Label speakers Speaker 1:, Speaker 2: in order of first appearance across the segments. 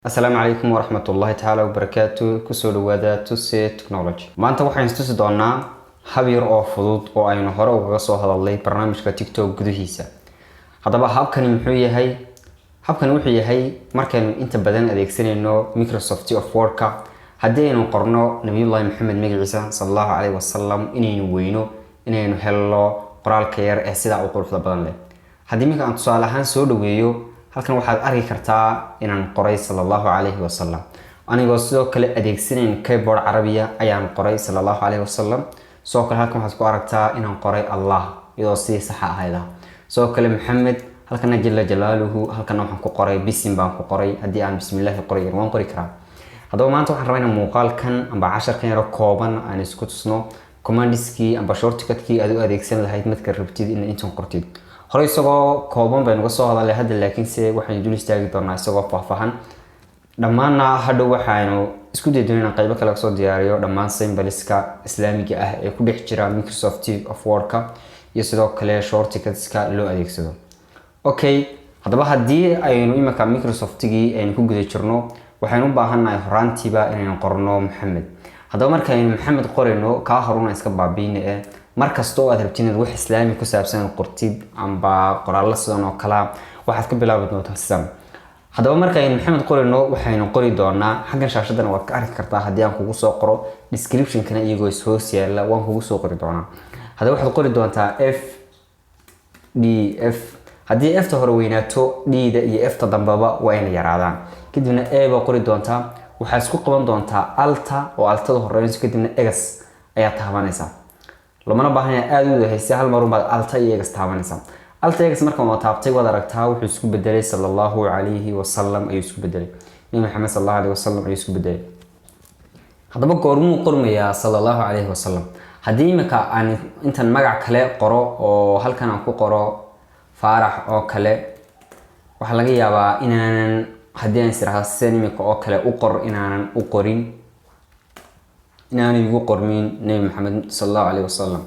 Speaker 1: Asalaamu calaykum waraxmatullaahi tacaala wabarakaatu. Kusoo dhawaada Tuse Technology. Maanta waxaan istusi doonaa hab yar oo fudud oo aynu hore ugaga soo hadalnay barnaamijka TikTok gudihiisa. Haddaba habkani muxuu yahay? Habkani wuxuu yahay markaynu inta badan adeegsanayno Microsoft of Wordka, haddii aynu qorno Nabiyullaahi Maxamed magaciisa, sala Allahu caleyhi wasalam, inaynu weyno inaynu helno qoraalka yar ee sidaa u quruxda badan leh. Haddii iminka aan tusaale ahaan soo dhaweeyo halkan, waxaad arki kartaa inaan qoray sala Allahu calayhi wasalam. Anigoo sidoo kale adeegsanayn keyboard Carabiya ayaan qoray sala Allahu calayhi wasalam. Sidoo kale halkan waxaad ku aragtaa inaan qoray Allah iyadoo sidii saxa ahayd ah. Sidoo kale Maxamed, halkana jala jalaaluhu, halkana waxaan ku qoray bisin baan ku qoray. Haddii aan bismillaahi qoray, waan qori karaa. Haddaba maanta waxaan rabaa inaan muuqaalkan amba casharkan yaro kooban aan isku tusno commandiskii amba shortcutkii aad u adeegsan lahayd marka rabtid in intan qortid. Hore isagoo kooban baynu ga soo hadalnay hadda, laakiinse waxaynu dul istaagi doonaa isagoo faahfaahan. Dhammaanna hadhow waxaynu isku dayi doonaa inaan qaybo kale kasoo diyaariyo dhammaan symboliska Islaamiga ah ee ku dhex jira Microsoft of Wordka iyo sidoo kale shortcutska loo adeegsado. Okay, haddaba haddii aynu iminka Microsoftigii aynu ku guda jirno, waxaynu u baahannahay horaantiiba inaynu qorno Maxamed. Haddaba markaynu Maxamed qorayno, kaa horuna iska baabiine eh, mar kasta oo aad rabtid inaad wax Islaami ku saabsan qortid amba qoraallo sidan oo kalea, waxaad ka bilaabi doontaa sidan. Haddaba markaynu Maxamed qorayno, waxaynu qori doonaa xaggan shaashadana waad ka arki kartaa. Haddii aan kugu soo qoro descriptionkana, iyagoo is-hoos yaalla waan kugu soo qori doonaa. Haddaba waxaad qori doontaa F D F. Haddii Fta hore weynaato, D-da iyo Fta dambeba waa inay yaraadaan. Kadibna A baa qori doontaa. Waxaad isku qaban doontaa Alta oo Altada horeynayso, kadibna X ayaa taabanaysaa. Lamana baahan aada u haysa, hal mar unbaad Alta iyo X taabanaysaa. Alta X markaan waa taabtay, waad aragtaa wuxuu isku bedelay, sala Allahu calayhi wasalam ayuu isku bedelay. Nabi Maxamed sal Allahu alayhi wasalam ayuu isku bedelay. Haddaba goormuu qormayaa sala Allahu calayhi wasalam? Haddii imika aan intan magac kale qoro oo halkan aan ku qoro Faarax oo kale, waxaa laga yaabaa inaanan, haddii aan isiraahdo sidan imika oo kale u qor, inaanan u qorin, inaanay igu qormin Nabi Maxamed sal Allahu calayhi wasalam.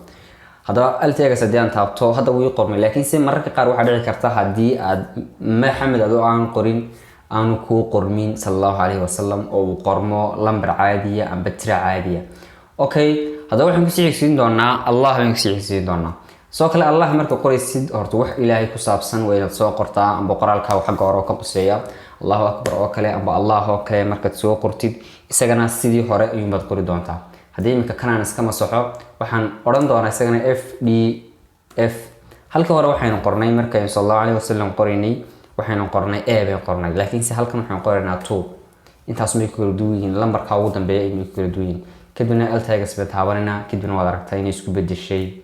Speaker 1: Haddaba Alt X haddii aan taabto, hadda wuu ii qormay, laakiin se mararka qaar waxaa dhici karta haddii aad Maxamed adoo aan qorin aanu kuu qormin sala Allahu calayhi wasalam oo uu qormo lambar caadiya amba tira caadiya. Okay, haddaba waxaan kusii xigsiin doonaa Allah baan kusii xigsiin doonaa. Sidoo kale Allah marka qoraysid, horta wax Ilaahay ku saabsan waa inaad soo qortaa amba qoraalka xagga hore oo ka quseeya, Allahu akbar oo kale amba Allah oo kale. Markaad soo qortid, isagana sidii hore ayuunbaad qori doontaa. Haddii iminka kanaan iska masaxo, waxaan odhan doonaa isagana F D F. Halkii hore waxaynu qornay, markaynu sal Allahu alayhi wasalam qoraynay, waxaynu qornay A bayn qornay, laakiinse halkan waxaynu qoraynaa two. Intaas may ku kala duwan yihiin, lambarka ugu dambeeya ay ku kala duwan yihiin. Kadibna Alt X bay taabanayna, kadibna waad aragtaa inay isku bedeshay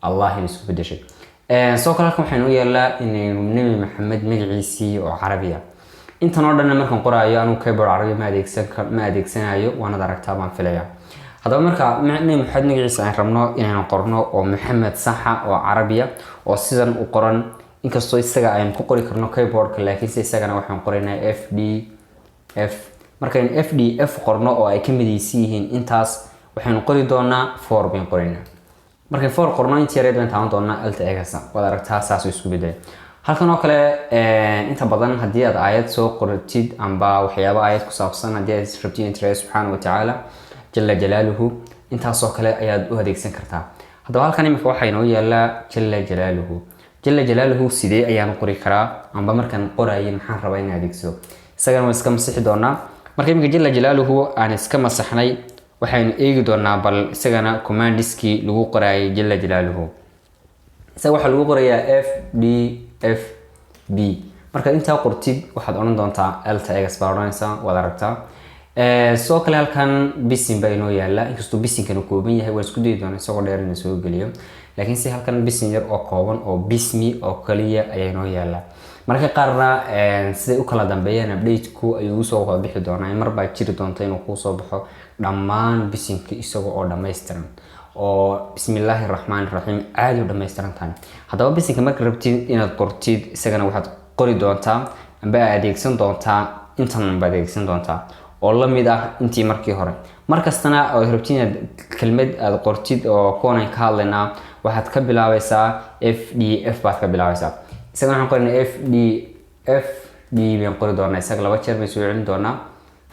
Speaker 1: Allah, inay isku bedeshay. Sidoo kale halkan waxaynu u yeelaa inaynu Nebi Maxamed magaciisii oo Carabiya. Intan oo dhanna markaan qoraayo, anugu keyboard Carabi ma adeegsanayo, waanad aragtaa baan filaya. Haddaba marka Nebi Maxamed magaciisa aan rabno inaynu qorno oo Maxamed saxa oo Carabiya oo sidan u qoran, inkastoo isaga aynu ku qori karno keyboardka, laakiinse isagana waxaan qoraynaa F D F. Markaynu F D F qorno oo ay ka midaysan yihiin intaas, waxaynu qori doonaa four bayn qoraynaa. Markay four qorno, intii yareed bayn taaban doonaa Alt X. Waad aragtaa, saasuu isku bedelay. Halkan oo kale inta badan haddii aad aayad soo qortid amba waxyaabo aayad ku saabsan, haddii aad rabtid in tiraahdo subxaana wa tacaala, jala jalaaluhu, intaasoo kale ayaad u adeegsan kartaa. Haddaba halkan imika waxaa inoo yaalaa jala jalaaluhu. Jala jalaaluhu sidee ayaan u qori karaa, amba markaan qorayay maxaan rabaa inaan adeegsado? Isagana waan iska masixi doonaa. Marka iminka jala jalaaluhu aan iska masaxnay, waxaynu eegi doonaa bal isagana commandiskii lagu qorayay jala jalaaluhu. Isaga waxaa lagu qorayaa F D F B. Markaad intaa qortid, waxaad odhan doontaa Alt X baa odhanaysaa. Waad aragtaa. Sidoo kale halkan bisin baa inoo yaala. Inkastuu bisinkan kooban yahay, waan isku dayi doonaa isagoo dheer inaan soo geliyo, laakiin si halkan bisin yar oo kooban oo bismi oo kaliya ayaa inoo yaala. Mararka qaarna siday u kala dambeeyaan update-ku ayuu usoo wada bixi doonaa. Mar baa jiri doonta inuu kuusoo baxo dhammaan bisinka isaga oo dhammaystiran oo bismillaahi raxmaani raxiim caadi u dhammaystiran tahay. Haddaba bisinka marka rabtid inaad qortid, isagana waxaad qori doontaa amba adeegsan doontaa intan ba adeegsan doontaa oo la mid ah intii markii hore. Markastana ood rabtid inaad kelmad aad qortid oo kuwan aan ka hadlaynaa, waxaad ka bilaabaysaa F D F baad ka bilaabaysaa. Isagana waxaan qoraynaa F D F. D baan qori doonaa. Isaga laba jeer baan soo celin doonaa.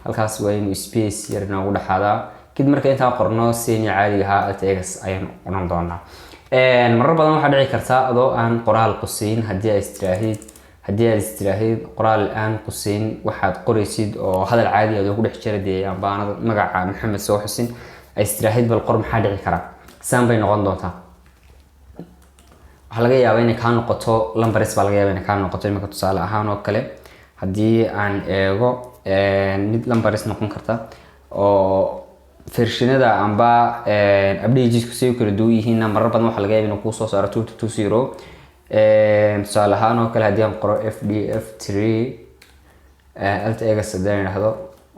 Speaker 1: Halkaas waa inuu space yar inoogu dhexaadaa. Kadib marka intaan qorno, seni caadiga ahaa Alt X ayaan odhan doonaa. Marar badan waxaa dhici karta adoo aan qoraal quseyn, haddii aad istiraahid qoraal aan quseyn waxaad qoraysid oo hadal caadi adoo ku dhex jira dee, amba aanad magaca Maxamed soo xusin, ay istiraahid bal qor, maxaa dhici kara? Saan bay noqon doontaa. Waxaa laga yaabaa inay kaa noqoto lambaris baa laga yaaba inay kaa noqoto. Imika tusaale ahaan oo kale, haddii aan eego mid lambaris noqon karta oo versionada amba updatesku say u kala duwan yihiinna, marar badan waxaa laga yaaba inuu kuusoo saaro 2220. Tusaale ahaan oo kale, haddii aan qoro FDF3, Alt X haddaan idhaahdo,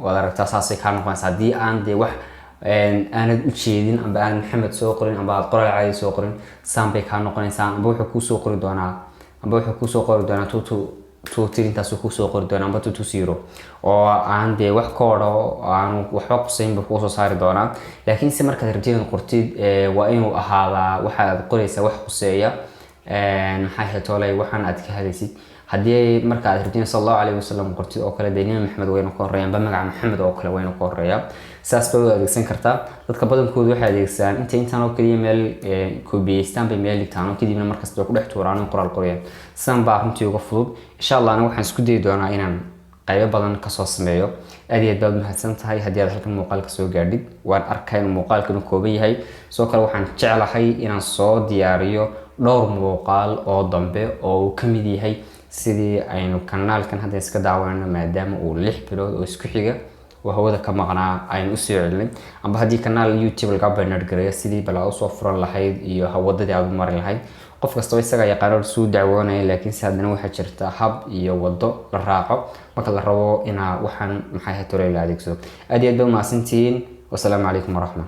Speaker 1: waad aragtaa, saasay kaa noqonaysa. Haddii aan dee wax aanad u jeedin, amba aanad Maxamed soo qorin, amba aad qoraal caadi soo qorin, saan bay kaa noqonaysaa. Amba wuxuu kuusoo qori doonaa 2223, intaasuu kuusoo qori doonaa, amba 220 oo aan dee wax koodho aan waxba qusayn buu kuusoo saari doonaa. Laakiin se markaad rabtid inaad qortid, waa inuu ahaadaa waxaad qoraysaa wax quseeya, maxaa hetolay, waxaan aad ka hadlaysid. Haddii marka aad rabtid "sala Allahu calayhi wasalam" qortid oo kale, dee Nabi Maxamed waynu ka horeeya, amba magaca Maxamed oo kale waynu ka horeeya. Saas bay u adeegsan kartaa. Dadka badankoodu waxay adeegsadaan inta intaan oo kaliya meel koobiyeystaan bay meel dhigtaan oo kadibna markasta ku dhex tuuraan in qoraal qorayaan. Sidan baa runtii uga fudud. Insha Allah aniga waxaan isku dayi doonaa inaan qaybo badan kasoo sameeyo. Aad iyo aad baad mahadsan tahay haddii aad halkan muuqaalka soo gaadhid. Waan arkaa inuu muuqaalkan u kooban yahay. Sidoo kale waxaan jeclahay inaan soo diyaariyo dhowr muuqaal oo dambe oo uu ka mid yahay sidii aynu kanaalkan hadda iska daawanayno, maadaama uu 6 bilood oo isku xiga oo hawada ka maqnaa, aynu usoo celinay. Amba haddii kanaal YouTube laga banner gareeyo, sidii bal aad usoo furan lahayd iyo hawadadii aad u mari lahayd. Qof kastaba isagaa yaqaano suu dacwoonaya, laakiinse haddana waxaa jirta hab iyo wado la raaco marka la rabo inaa waxaan, maxay ahayd, tole, la adeegsado. Aad iyo aad ba umahadsantihiin. Wasalaamu calaykum waraxmat.